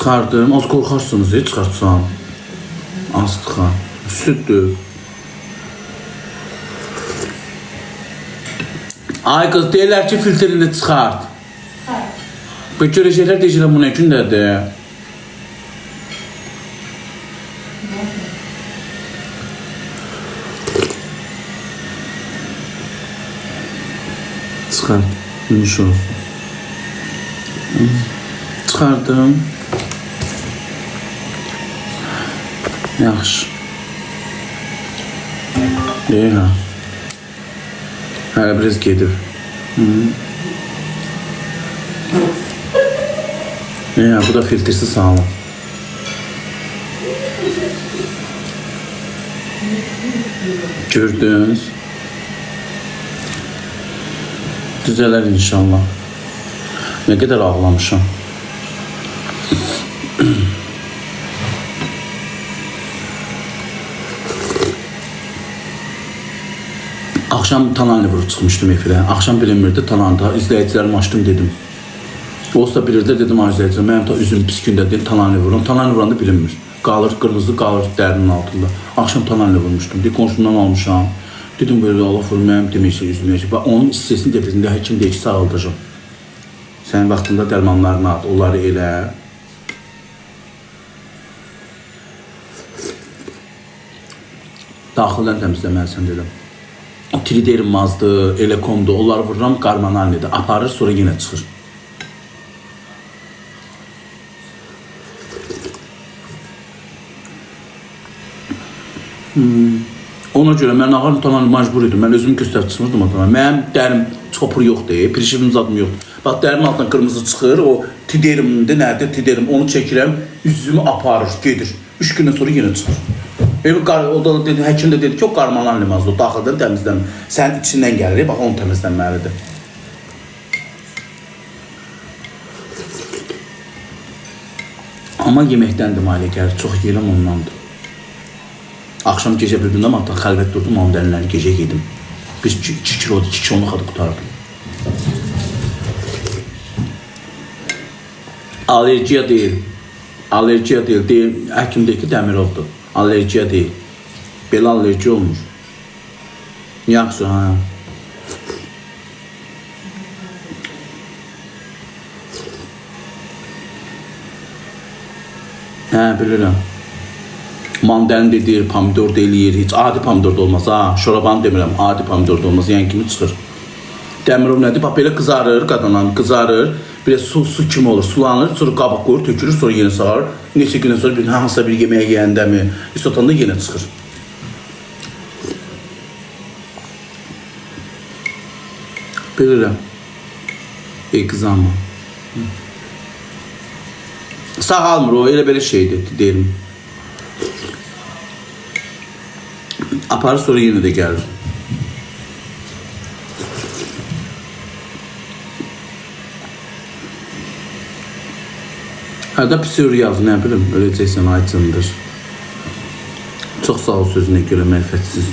Çıxardım. Az qorxarsınız, çıxartsam. Azdıxa. Süddür. Ay qız, deyirlər ki, filtrini çıxart. Bu görəcəklər, deyəcəklər, bu nə gündədir? Çıxart. Yumuş olsun. Çıxardım. Yaxşı. Deyil ha. Hələ biraz gedib. Ya, bu da filtrsiz sağlam. Gördünüz. Düzələr inşallah. Nə qədər ağlamışam. Axşam Tananlı vurub çıxmışdım efirə. Axşam bilinmirdi Tananlı. İzləyicilərimi açdım dedim. Olsa bilirdi dedim ay izləyicilər, mənim ta üzüm pis gündədir, Tananlı vururum. Tananlı vuranda bilinmir. Qalır qırmızı, qalır dərinin altında. Axşam Tananlı vurmuşdum. Bir qonşumdan almışam. Dedim belə Allah vurur, mənim deməksə üzümə. Bax onun hissəsini depresində həkim deyir ki, sağaldacam. Sənin vaxtında dərmanlarını at, onları elə. Daxildən təmizləməlisən dedim. O tridermazdır, elekomdur, onları vururam, qarmanalnidir. Aparır, sonra yenə çıxır. Ona görə mən ağır tamam məcbur idim. Mən özümü göstərib çıxmırdım adama. Mənim dərim çopur yoxdur, pirişimim zadım yoxdur. Bax dərin altından qırmızı çıxır, o tiderimdir, nədir tiderim, onu çəkirəm, üzümü aparır, gedir. 3 gündən sonra yenə çıxır. Elə o da dedi, həkim də dedi ki, o qarmalan limazdır, o daxildən təmizlənmir. Sənin içindən gəlir, bax onu təmizlənməlidir. Amma yeməkdəndir malə gəlir, çox yeyirəm ondandır. Axşam gecə bir gündən hatta xəlvət durdum, mandalinləri gecə yedim. Biz 2 kilo, 2 kilonu xadı qurtardım. Allergiya deyil. Allergiya deyil. Deyil. Həkim deyir ki, dəmirovdur. Allergiya deyil. Belə allergiya olmur. Yaxşı, ha. Hə, bilirəm. Mandalin də deyir, pomidor da eləyir. Heç adi pomidor da olmaz ha. Şorabanı demirəm, adi pomidor da olmaz. Yəni kimi çıxır. Dəmirov nədir? Bax belə qızarır qadınlar, qızarır. Belə su kimi olur, sulanır, sonra qabıq qoyur, tökülür, sonra yenə sağarır. Neçə gündən sonra bir hansısa bir yeməyə yeyəndəmi, isotanda yenə çıxır. Bilirəm. Egzama. Sağalmır o, elə belə şeydir, deyim. Aparır, sonra yenə də gəlir. Hə də psoriaz, nə bilim, öləcəksən aydındır. Çox sağ ol sözünə görə mərifətsiz.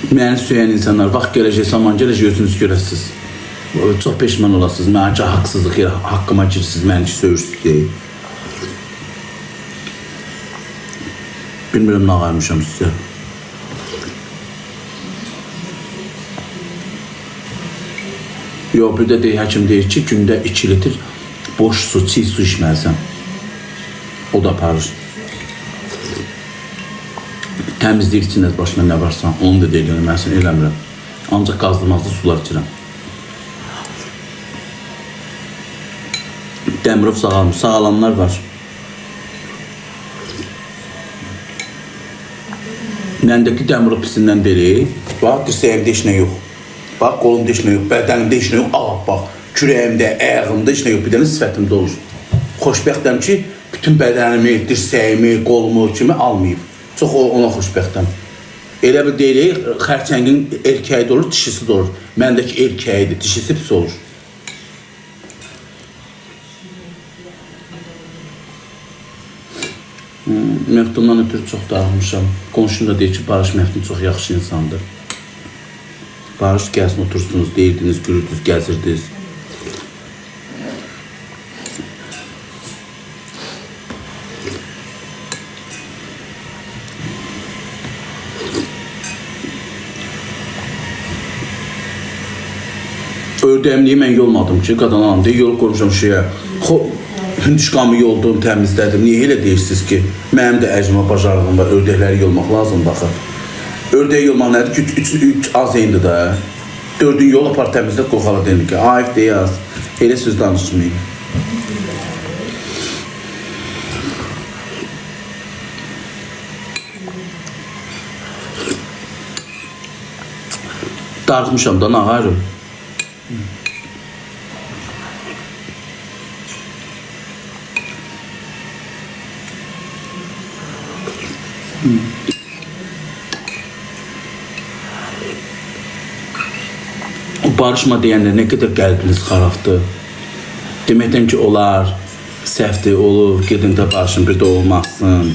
Məni söyən insanlar, vaxt gələcək, zaman gələcək, özünüz görəsiniz. Çox peşman olasınız, mənə ki, haqsızlıq, haqqıma girirsiniz, məni ki, söyürsünüz deyə. Bilmirəm nə qaymışam sizə. Yox, bir də deyir, həkim deyir ki, gündə 2 litr boş su, çiğ su içməlisən. O da aparır. Təmizləyir içində başına nə varsa, onu da deyirəm, mən səni eləmirəm. Ancaq qazlı sular içirəm. Dəmirov sağalmış, sağalanlar var. Məndəki dəmirov pisindən deyil. Bax, dirsəyimdə heç nə yox. Bax, qolumda heç nə yox, bədənimdə heç nə yox. Ah, bax, kürəyimdə, ayağımda heç nə yox. Bir dənə sifətimdə olur. Xoşbəxtəm ki, bütün bədənimi, dirsəyimi, qolumu kimi almayıb. Çox ona xoşbəxtəm. Elə bir deyirik, xərçəngin erkəyi də olur, dişisi də olur. Məndəki erkəyidir, dişisi pis olur. Məftundan ötürü çox darıxmışam. Qonşum da deyir ki, Barış Məftun çox yaxşı insandır. Barış gəlsin, otursunuz, deyirdiniz, gülürdünüz, gəzirdiniz. Ördəyim niyə mən yolmadım ki, qadan alam deyə yol qoymuşam şeyə. Hündüşkamı yoldum, təmizlədim. Niyə elə deyirsiniz ki, mənim də əcrimə bacarığım var, ördəkləri yolmaq lazımdır axı. Ördəyi yolmaq nədir ki, 3 az indi də. 4-ün yol apar təmizlə, qoxala demir ki, ayıf deyaz. Elə söz danışmayın. Darıxmışam da, nə ayrı. O barışma deyənlər nə qədər qəlbiniz xarabdır. Deməkdən ki, olar, səhvdir, olub, gedin də barışın, bir də olmasın.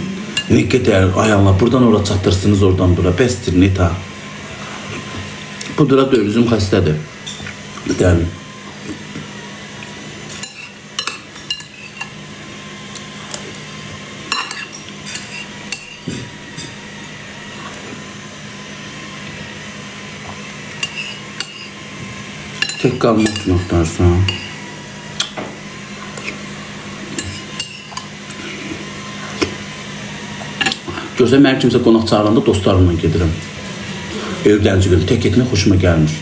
Nə qədər, ay Allah, buradan ora çatdırsınız, oradan bura. Bəsdir, neta. Bu dura dövlüzüm xəstədir. Dəlim. Tək qalmaq üçün axtarsan. Görsə mənim kimsə qonaq çağıranda dostlarımla gedirəm. Evlənci gün tək getmək xoşuma gəlmir.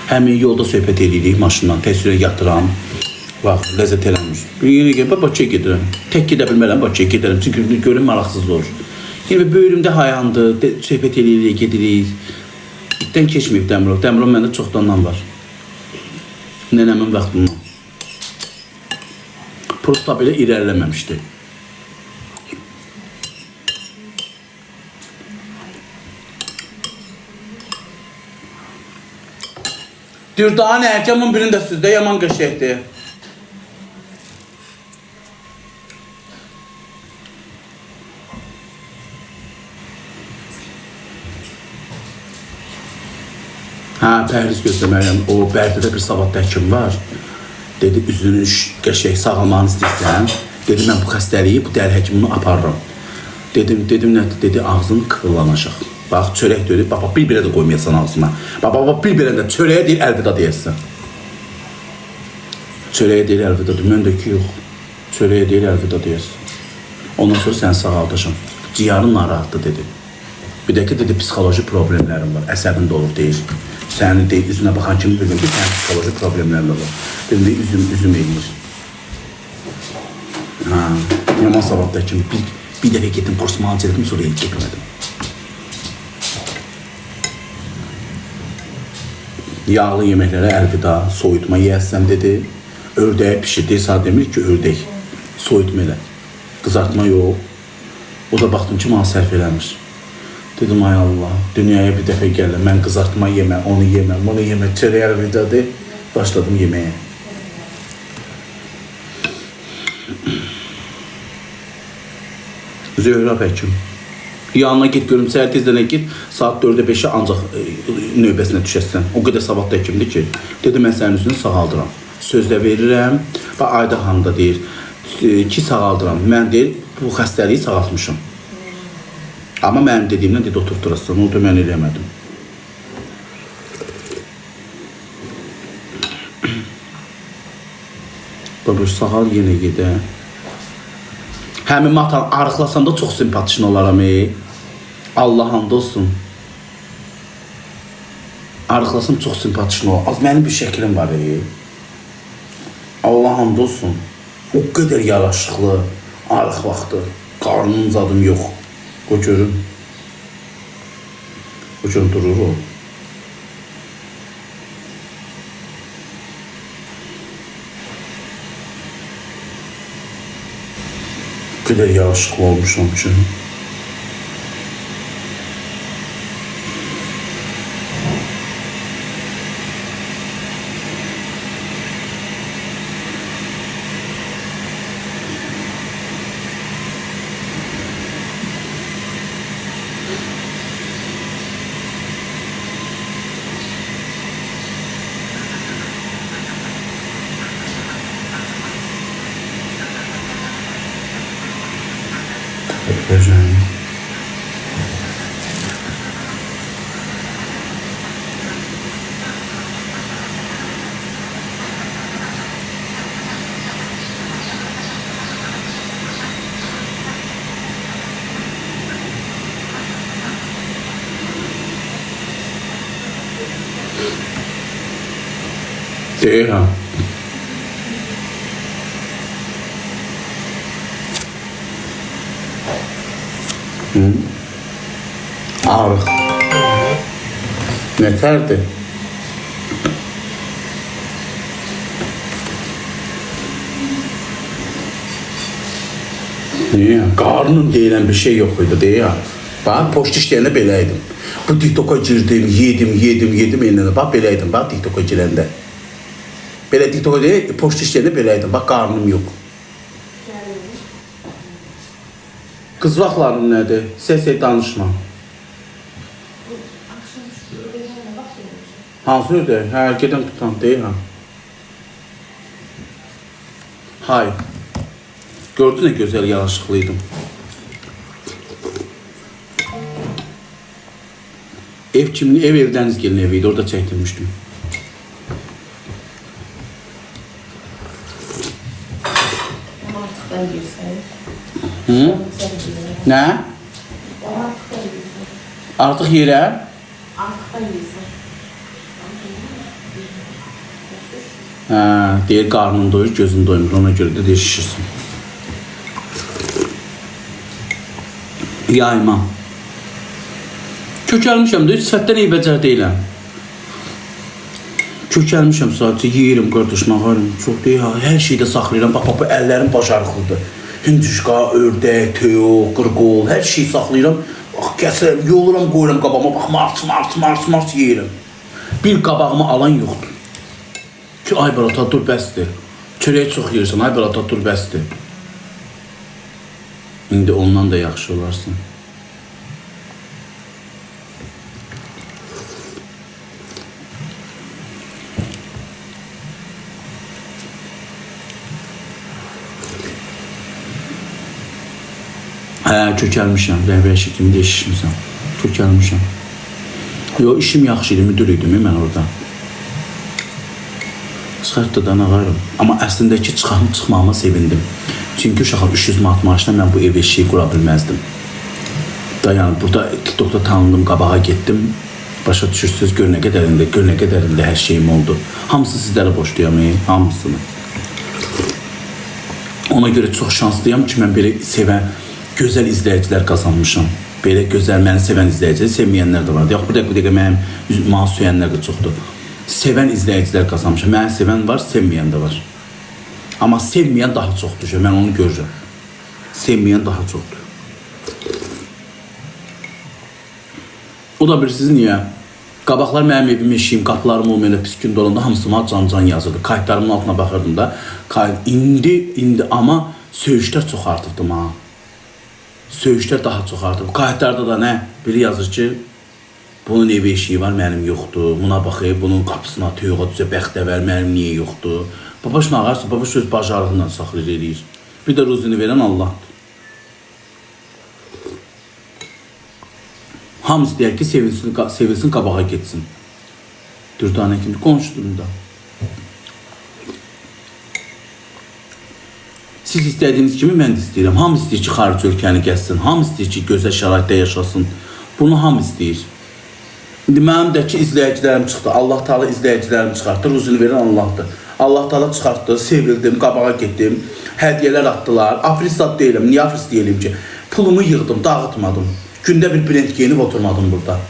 Həmin yolda söhbət eləyirik maşından, təsvirə yatıram. Bax, ləzzət eləmir. Bir yenə gəlib Bakıya gedirəm. Tək gedə bilmərəm, Bakıya gedirəm. Çünki görüm maraqsız olur. Yenə böyrümdə hayandı, söhbət eləyirik, gedirik. İtdən keçməyib Dəmirov. Dəmirov məndə çoxdandan var. Nənəmin vaxtından. Prosta belə irəliləməmişdi. Dürdanə, camın birində sizdə yaman qəşəngdir. Hə, pəhriz gözləməliyəm. O Bərdədə bir savadlı həkim var. Dedi, üzünü qəşəng sağalmağını istəyirsən. Dedi, mən bu xəstəliyi, bu dəri həkimini aparıram. Dedim, nədir? Dedi, ağzın kıvırlanacaq. Bax, çörək dedi, bax, bax, bir belə də qoymayasan ağzına. Bax, bax, bax, bir belə də çörəyə deyir, əlvida deyəsən. Çörəyə deyir, əlvida deyir. Mən də ki, yox. Çörəyə deyir, əlvida deyəsən. Ondan sonra səni sağaldacam. Ciyarın narahatdır, dedi. Bir də ki, dedi, psixoloji problemlərim var. Əsəbin də olur, deyir. Səni deyir, üzünə baxan kimi bildim ki, sənin psixoloji problemlərin olur. Dedim, deyir, üzüm eləyir. Hə, yaman savadlı həkim. Bir dəfə getdim, kurs müalicə etdim, sonra getmədim. Yağlı yeməklərə əlvida, soyutma yeyəsən dedi. Ördəyi pişirdi, sadə demir ki, ördək. Soyutma elə. Qızartma yox. O da baxdım ki, mənə sərf eləmir. Dedim, ay Allah, dünyaya bir dəfə gəlirəm. Mən qızartma yemə, onu yemə, bunu yemə, çörəyə əlvida de. Başladım yeməyə. Zöhrab həkim. Yanına get görüm, səhər tezdən get, saat 4-ə 5-ə ancaq növbəsinə düşəsən. O qədər savadlı həkimdir ki, dedi, mən sənin üzünü sağaldıram. Sözlə verirəm. Bax, Ayda xanım da deyir ki, sağaldıram. Mən deyir, bu xəstəliyi sağaltmışam. Amma mənim dediyimdən dedi, oturtdurasın. Onu da mən eləmədim. Babuş, sağal yenə gedə. Həmin matan arıqlasan da çox simpatişin olaram. Allah and olsun. Arıqlasam çox simpatişin olar. Az mənim bir şəklim var. Allah and olsun. O qədər yaraşıqlı arıq vaxtı. Qarnım zadım yox. Qoy görüm. Qoy görüm durur o. O qədər yaraşıqlı olmuşam ki. Öpeceğim. Deyir ha. Hı? Arıq. Nətərdir? Niyə? Qarnım deyilən bir şey yox idi, deyə. Bax, poçt işləyəndə belə idim. Bu TikToka girdim, yedim, yedim, yedim elənə. Bax, belə idim, bax, TikToka girəndə. Belə TikToka deyil, poçt işləyəndə belə idim. Bax, qarnım yox. Qız vaxtlarım nədir? Səs danışma. Akşam şu ödevlerine bak benim. Hansı ödəy? Hə, gedən tutan deyil ha. Hay. Gördün nə gözəl yaraşıqlı idim. Ev kimin? Ev Evdəniz gelin evi idi. Orada çəkdirmişdim. Ama artık ben girsem. Hı? Sen girsem. Nə? Ama artık ben girsem. Artıq yerə? Artık ben girsem. Hə, deyir qarnın doyur, gözün doymur. Ona görə də deyir şişirsin. Yayma. Kökəlmişəm də, sifətdən eybəcər deyiləm. Kökəlmişəm sadəcə, yeyirəm qardaş, nağarım. Çox deyil, ha, hər şeyi də saxlayıram. Bax, bax, bu əllərim bacarıqlıdır. Hündüşka, ördək, toyuq, qırqol, hər şeyi saxlayıram. Bax, kəsirəm, yoluram, qoyuram qabağıma. Bax, març, març, març, març yeyirəm. Bir qabağıma alan yoxdur. Ki, ay barata, dur, bəsdir. Çörək çox yeyirsən, ay barata, dur, bəsdir. İndi ondan da yaxşı olarsan. Hə, kökəlmişəm. Rəhbər kimi də şişmişəm. Kökəlmişəm. Yo, işim yaxşı idi, müdür idim mən orada. Çıxartdı da nağarım. Amma əslindəki çıxam, çıxmağıma sevindim. Çünki uşaqlar 300 manat maaşla mən bu ev eşiyi qura bilməzdim. Da yəni burada TikTokda tanındım, qabağa getdim. Başa düşürsüz, gör nə qədərində, gör nə qədərində hər şeyim oldu. Hamısı sizlərə borcluyam, hamısını. Ona görə çox şanslıyam ki, mən belə sevən, gözəl izləyicilər qazanmışam. Belə gözəl məni sevən izləyicilər, sevməyənlər də var. Yox, bu dəqiqə bu dəqiqə mənim mənə söyənlər də çoxdur. Sevən izləyicilər qazanmışam. Məni sevən var, sevməyən də var. Amma sevməyən daha çoxdur. Mən onu görürəm. Sevməyən daha çoxdur. O da bilirsiniz niyə? Qabaqlar mənim evim, eşiyim, qapılarım olmayan elə pis gündə olanda hamısı mənə can-can yazırdı. Kayıtlarımın altına baxırdım da. İndi, indi amma söyüşlər çox artıbdı mənə. Söyüşlər daha çox artıb. Kayıtlarda da nə? Biri yazır ki, bunun evi eşiyi var, mənim yoxdur. Buna baxıb, bunun qapısına toyuğa düzə bəxtəvər, mənim niyə yoxdur? Babaş nə ağarsa, babaş öz bacarığından saxlayır eləyir. Bir də ruzini verən Allahdır. Hamı istəyər ki, sevilsin, sevilsin, qabağa getsin. Dürdanə kimi qonşudur da. Siz istədiyiniz kimi mən də istəyirəm. Hamı istəyir ki, xarici ölkəni gəzsin. Hamı istəyir ki, gözəl şəraitdə yaşasın. Bunu hamı istəyir. İndi mənim də ki, izləyicilərim çıxdı. Allah Taala izləyicilərimi çıxartdı. Ruzunu verən Allahdır. Allah Taala çıxartdı. Sevildim, qabağa getdim. Hədiyyələr atdılar. Afrist zad deyiləm. Niyə afrist deyiləm ki? Pulumu yığdım, dağıtmadım. Gündə bir brend geyinib oturmadım burada.